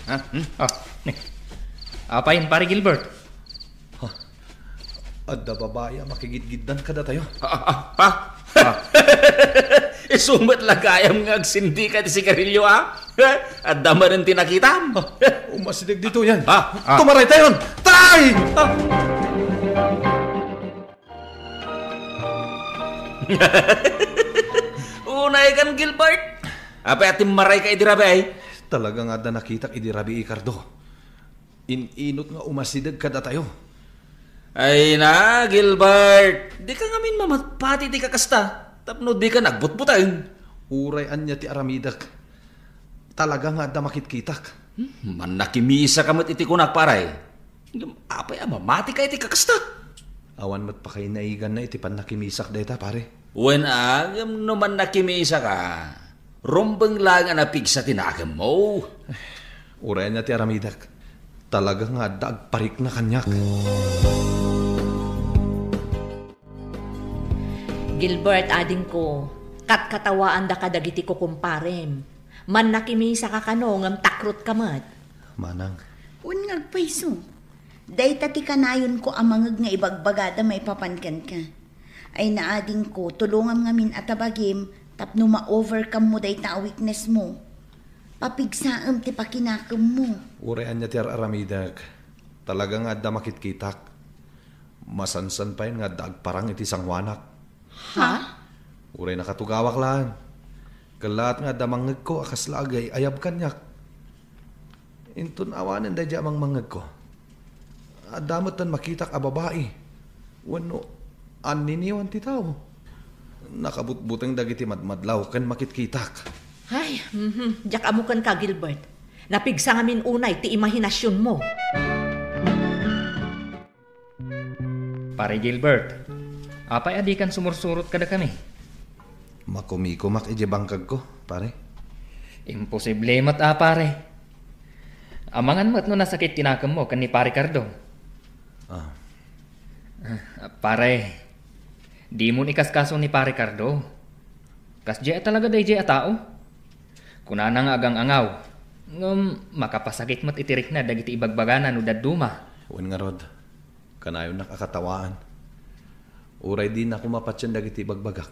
Ha? Hmm? Ah, ni. Apay, Pare Gilbert? Ha? Adda babai a makigidgiddan kadatayo. Ah, ah, ah, ah. Ah. Isu met la gayam nga agsindi ka ti sigarilyo, ha? Adda manen ti nakitam. Ah, umasideg ditoyen. Ah, ah. Tumaraytayon. Tay! Ah. Unay kan, Gilbert. Apay a timmaray ka idi rabii? Talaga nga adda nakitak idi rabii, Cardo. In-inut nga umasideg kadatayo. Ay na, Gilbert. Di ka ngamin mamatpati ti kakasta. Tapno di ka nagbutbuteng. Uray ania ti aramidek. Talaga nga adda makitkitak. Hmm, mannakimisa ka met iti kunak, pare. Ngem apay a mamati ka iti kakasta? Awan met pakainaiganna iti pannakimisak dayta, pare. Wen a, ngem no mannakimisa ka, rumbeng laeng a napigsa ti nakemmo. Uray ania ti aramidek. Talaga nga adda agparikna kaniak. Gilbert, adingko, katkatawaanda kadagiti kukumparem. Mannakimisaka kano ngem takrotka met. Manang. Wen nga agpayso. Dayta ti kanayonko a mangngeg nga ibagbagada maipapan kenka. Ay na, adingko, tulongam ngamin a tabagim tapno ma-overcome mo dayta a weakness mo. Papigsaem ti pakinakemmo. Uray ania ti ar-aramidek. Talaga nga adda makitkitak. Masansan pay nga adda agparang iti sangoanak. Ha? Uray nakatugawak laeng. Kellaat nga adda mangngegko a kasla agay-ayab kaniak. Inton awanen daydiay a mangmangngegko, adda metten makitak a babai wenno anniniwan ti tao. Nakabutbuteng dagiti madmadlaw ken makitkitak. Ay, mhm, diak ammo kenka, Gilbert. Napigsa ngamin unay ti imahinasionmo. Pare Gilbert, apay a dikan sumursurot kadakami? Makumikumak idiay bangkagko, pare. Imposible met a, pare. Amangan met no nasakit ti nakemmo ken ni Pare Cardo. Ah. Ah, pare, dimon ikaskaso ni Pare Cardo. Kasdiay talaga daydiay a tao. Kunana nga agang-angaw, ngem makapasakit met iti rikna dagiti ibagbagana no dadduma. Wen ngarud, kanayonnak a katawaan. Uray dinak koma patien dagiti ibagbagak,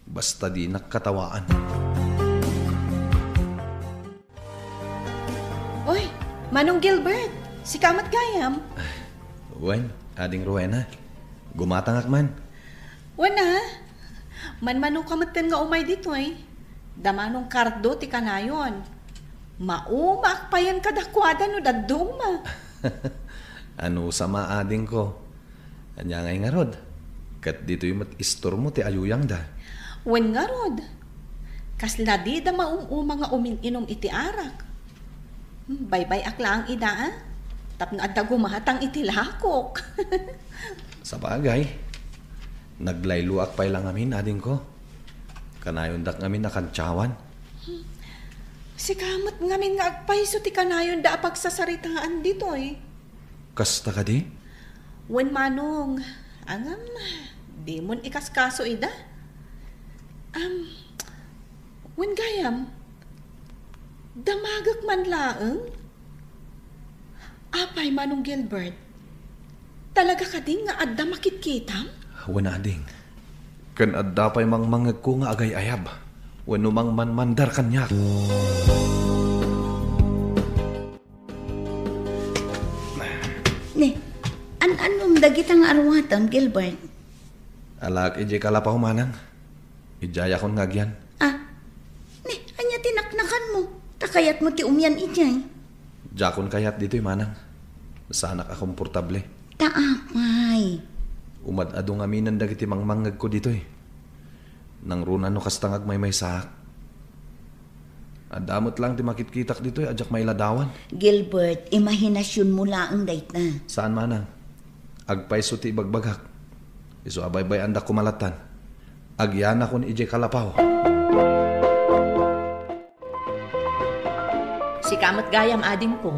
basta dinak katawaan. Oy, Manong Gilbert, sika met gayam? Wen, Ading Rowena, gumatangak man. Wen a, manmanoka metten nga umay ditoy. Da Manong Cardo ti kanayon. Maumaak payen kadakuada no dadduma. Anusam a, adingko. Ania ngay ngarud? Ket ditoy met istormo ti ayuyangda. Wen ngarud, kasla dida maum-uma nga umin-inum iti arak. Hmm, baybay-ak laeng ida, a? Tapno adda gumatang iti lakok. Sabagay, naglayloak pay la ngamin, adingko. Kanayondak ngamin a kantiawan. Sika met ngamin nga agpayso ti kanayonda a pagsasaritaan ditoy. Kasta kadi? Wen, Manong, ngem dimon ikaskaso ida. Am, wen gayam, damagek man laeng? Apay, Manong Gilbert, talaga kadi nga adda makitkitam? Wen, ading. Ken adda pay mangmangngegko nga agay-ayab wenno mangmanmandar kaniak. Ne, an-annom dagita nga aruatem, Gilbert? Alaek idiay kalapaw, manang. Idiayakon nga agyan. Ah, ne, ania ti naknakanmo? Ta kayatmo ti umian idiay. Diakon kayat ditoy, manang. Saanak a komportable. Ta apay? Umad-adu ngaminen dagiti mangmangngegko ditoy. Nangruna no kasta nga agmaymaysaak. Adda met laeng ti makitkitak ditoy a diak mailadawan. Gilbert, imahinasionmo laeng dayta. Saan, manang. Agpayso ti ibagbagak. Isu a baybay-andak koma lattan. Agyanakon idiay kalapaw. Sika met gayam, adingko.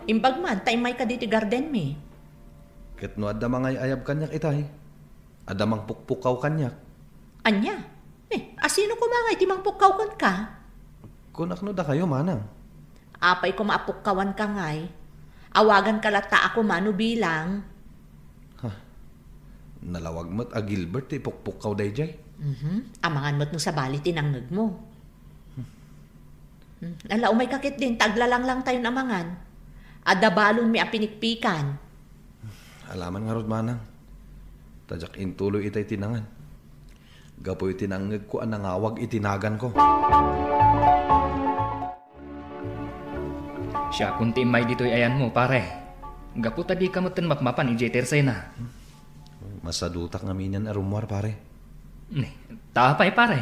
Imbag man ta immayka ditoy gardenmi. Ket no adda mangay-ayab kaniak itay, adda mangpukpukkaw kaniak. Ania? Eh, asino koma ngay ti mangpukkaw kenka? Kunak no dakayo, manang. Apay koma a pukkawanka ngay? Awaganka latta a kumano bilang. Ha, nalawag met a Gilbert ti ipukpukkaw daydiay. Mhm. Amangan met no sabali ti nangngegmo. Hmm. Ala, umayka ketdin ta aglalanglang tayon amangan. Adda balonmi a pinikpikan. Alaman ngarud, manang. Ta diak intuloy itay ti nangan. Gapu iti nangngegko a nangawag iti naganko. Siakon ti immay ditoy ayanmo, pare. Gapu ta dika metten mapmapan idiay tersena. Masadutak ngaminen a rummuar, pare. Ni, ta apay, pare?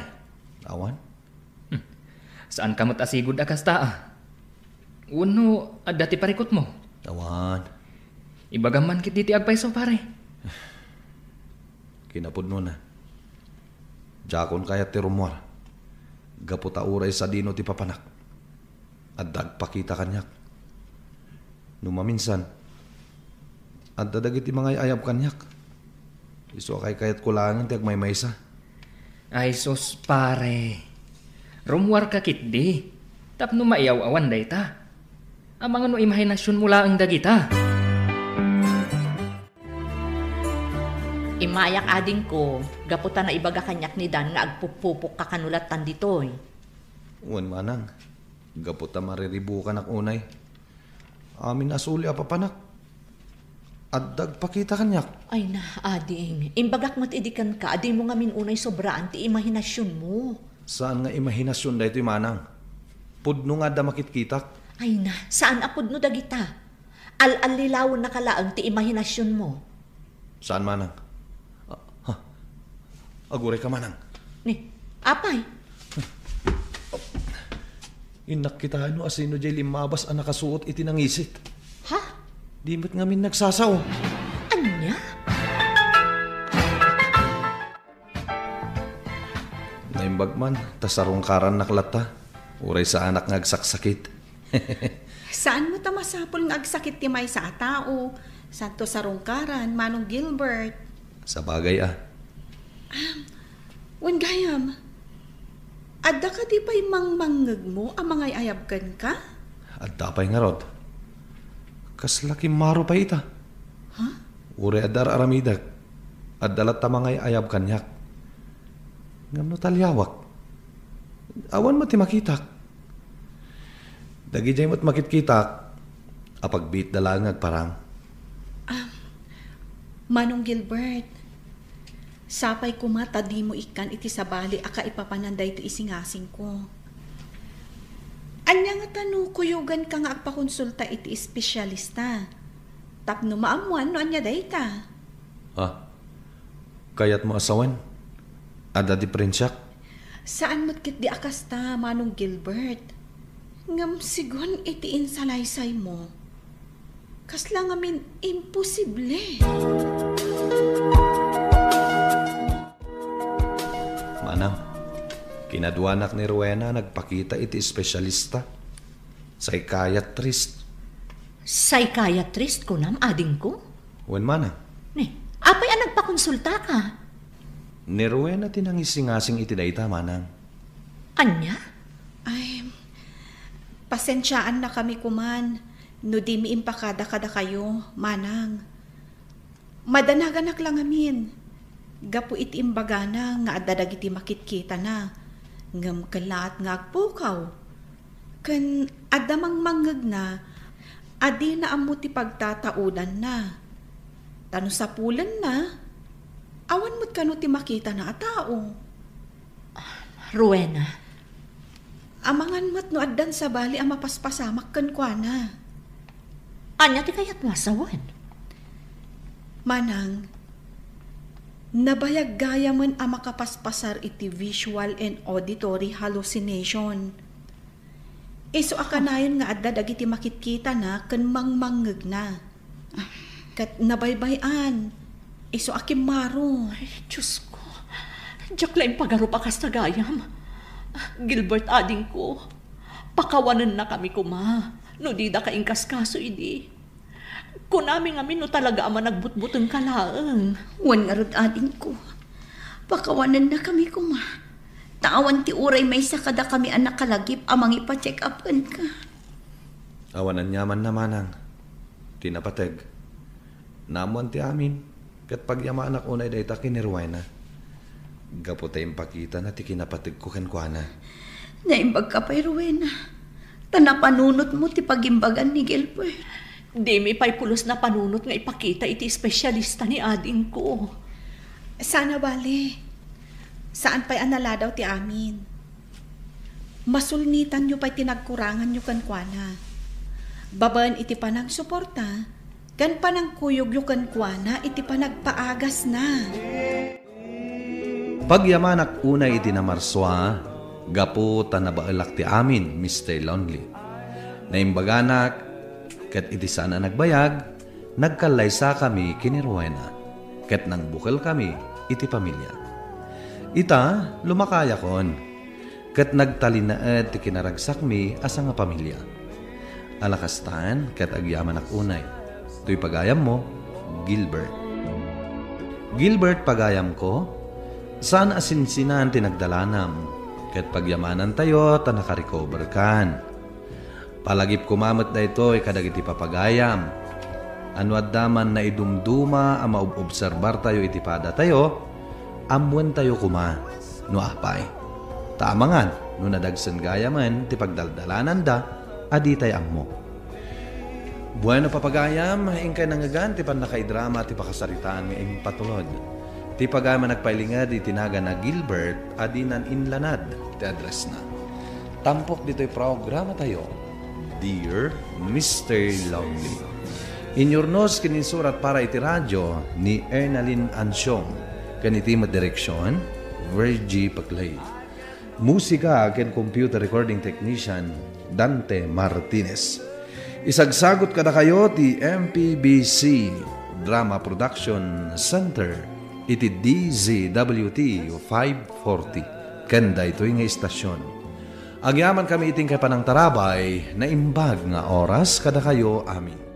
Awan. Hmm. Saanka met a sigud a kasta, a? Wenno adda ti parikutmo? Awan. Ibagam man ketdi ti agpayso, pare. Kinapudnona, diakon kayat ti rummuar. Gapu ta uray sadino ti papanak, adda agpakita kaniak. No maminsan, adda dagiti mangay-ayab kaniak. Isu a kaykayatko laengen ti agmaymaysa. Ay sus, pare. Rummuarka ketdi tapno maiaw-awan dayta. Amangan no imahinasionmo laeng dagita. Immayak, adingko, gapu ta naibaga kaniak ni Dan nga agpuppupokka kano lattan ditoy. Wen, manang, gapu ta mariribukanak unay. Amin a suli a papanak, adda agpakita kaniak. Ay na, ading, imbagak met idi kenka a dimo ngamin unay sobraan ti imahinasionmo. Saan nga imahinasion daytoy, manang? Pudno nga adda makitkitak. Ay na, saan a pudno dagita. Al-allilawennaka laeng ti imahinasionmo. Saan, manang? Ah, ha? Agurayka, manang. Ni, apay? Innak kitaen no asino diay limmabas a nakasuot iti nangisit. Ha? Di met ngamin nagsasao. Ania? Naimbag man, ta sarungkarannak latta. Uray saanak nga agsaksakit. Saan met a masapul nga agsakit ti maysa a tao, santo sarungkaran, Manong Gilbert. Sabagay a. Wen gayam, adda kadi pay mangmangngegmo a mangay-ayab kenka? Adda pay ngarud. Kasla kimmaro pay ita. Ha? Uray adda ar-aramidek, adda latta mangay-ayab kaniak. Ngem no taliawak, awan met ti makitak. Dagidiay met makitkitak, apagbiitda laeng nga agparang. Ah, Manong Gilbert, sapay koma ta dimo ikkan iti sabali a kaipapanan daytoy isingasingko. Ania ngata no kuyoganka nga agpakonsulta iti espesialista tapno maammoan no ania dayta? Ah, kayatmo a sawen? Adda diperensiak? Saan met ketdi a kasta, Manong Gilbert. Ngem sigun iti insalaysaymo, kasla ngamin imposible. Manang, kinaduanak ni Rowena nagpakita iti espesialista. Psychiatrist. Psychiatrist, kunam, adingko? Wen, manang. Ni, apay a nagpakonsultaka? Ni Rowena ti nangisingasing iti dayta, manang. Ania? Ay, pasensiaannakami koman no dimi impakada kadakayo, manang. Madanaganak la ngamin. gapu iti imbagana nga adda dagiti makitkitana, ngem kellaat nga agpukaw. Ken adda mangmangngegna a dina ammo ti pagtataudanna. Ta no sapulenna, awan met kano ti makitana a tao. Rowena. Amangan met no addan sabali a mapaspasamak kenkuana. Ania ti kayatmo a sawen? Manang, nabayag gayamen a makapaspasar iti visual and auditory hallucination. Isu a kanayon nga adda dagiti makitkitana ken mangmangngegna. Ket nabaybay-an, isu a kimmaro. Ay, Diyos ko. Diak la impagarup a kasta gayam. Gilbert, adingko, pakawanennakami koma no didaka inkaskaso idi. Kunami ngamin no talaga a managbutbutengka laeng. Wen ngarud, adingko, pakawanennakami koma. Ta awan ti uray maysa kadakami a nakalagip a mangipa-check up kenka. Awan aniamanna, manang. Ti napateg, naammoan ti amin, ket pagyamanak unay dayta ken ni Rowena. Gapu ta impakitana ti kinapategko kenkuana. Naimbagka pay, Rowena, ta napanunotmo ti pagimbagan ni Gilbert. Dimi pay pulos napanunot nga ipakita iti espesyalista ni adingko. Saan a bale. Saan pay a naladaw ti amin. Masulnitanyo pay ti nagkuranganyo kenkuana. Babaen iti panangsuporta ken panangkuyogyo kenkuana iti panagpaagasna. Pagyamanak unay iti namarsua, gapu ta nabaelak ti amin, Mister Lonely. Naimbaganak, ket iti saan a nagbayag, nagkallaysakami ken ni Rowena, ket nangbukelkami iti pamilia. Ita, lumakayakon, ket nagtalinaed ti kinaragsakmi a sangapamilia. Ala kastan, ket agyamanak unay. Toy pagayammo, Gilbert. Gilbert, pagayamko, saan a sinsinan ti nagdalanam, ket pagyamanantayo ta nakarecoverkan. Palagip koma met daytoy kadagiti papagayam. A no adda man naidumduma a maob-obserbartayo iti padatayo, ammoentayo koma no apay. Ta amangan no nadagsen gayamen ti pagdaldalananda a ditay ammo. Bueno, papagayam, inkay nangngegan ti pannakaidrama ti pakasaritaan nga impatulod. Ti pagayam a nagpailinged iti nagan a Gilbert a dinan inlanad ti addressna. Tampok ditoy programatayo, Dear Mister Lonely. Inyurnos ken insurat para iti radio ni Ernalyn Ansiong ken iti met direksion, Virgie Paclay. Musika ken computer recording technician, Dante Martinez. Isagsagut kadakayo ti M P B C Drama Production Center iti D Z W T five forty ken daytoy nga istasyon. Agyamankami iti inkay panangtarabay, naimbag nga oras kadakayo amin.